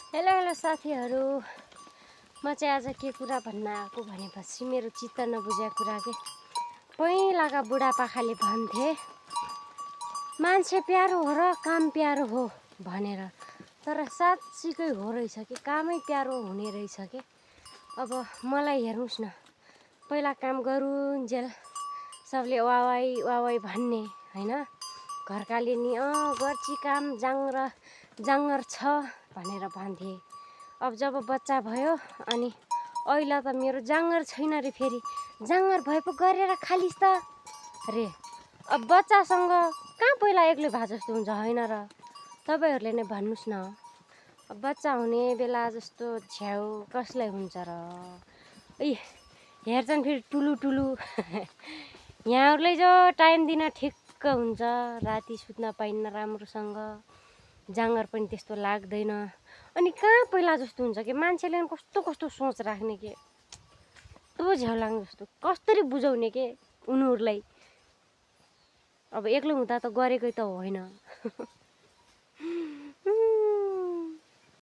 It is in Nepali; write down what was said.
हेलो हेलो साथीहरू, म चाहिँ आज के कुरा भन्न आएको भनेपछि मेरो चित्त नबुझेको कुरा के पहिलाका बुढापाकाले भन्थे मान्छे प्यारो हो र काम प्यारो हो भनेर। तर साँच्चीकै हो रहेछ कि कामै प्यारो हुने रहेछ के। अब मलाई हेर्नुहोस् न, पहिला काम गरुन्जेल सबले वावाई वावाई भन्ने हैन, घरकाले नि गर्ची काम जाङ्गर छ भनेर भन्थे। अब जब बच्चा भयो अनि अहिले त मेरो जाङ्गर छैन रे, फेरि जाङ्गर भए पो गरेर खालिस् त रे। अब बच्चासँग कहाँ पहिला एक्लै भए जस्तो हुन्छ होइन र? तपाईँहरूले नै भन्नुहोस् न, अब बच्चा हुने बेला जस्तो झ्याउ कसलाई हुन्छ र? ए हेर्छन् फेरि टुलु टुलु यहाँहरूलाई जो टाइम दिन ठिक्क हुन्छ, राति सुत्न पाइन्न राम्रोसँग, जाङ्गर पनि त्यस्तो लाग्दैन। अनि कहाँ पहिला जस्तो हुन्छ कि मान्छेले कस्तो कस्तो सोच राख्ने के, कस्तो झ्याउ लाग्ने जस्तो, कसरी बुझाउने के उनीहरूलाई। अब एक्लो हुँदा त गरेकै त होइन।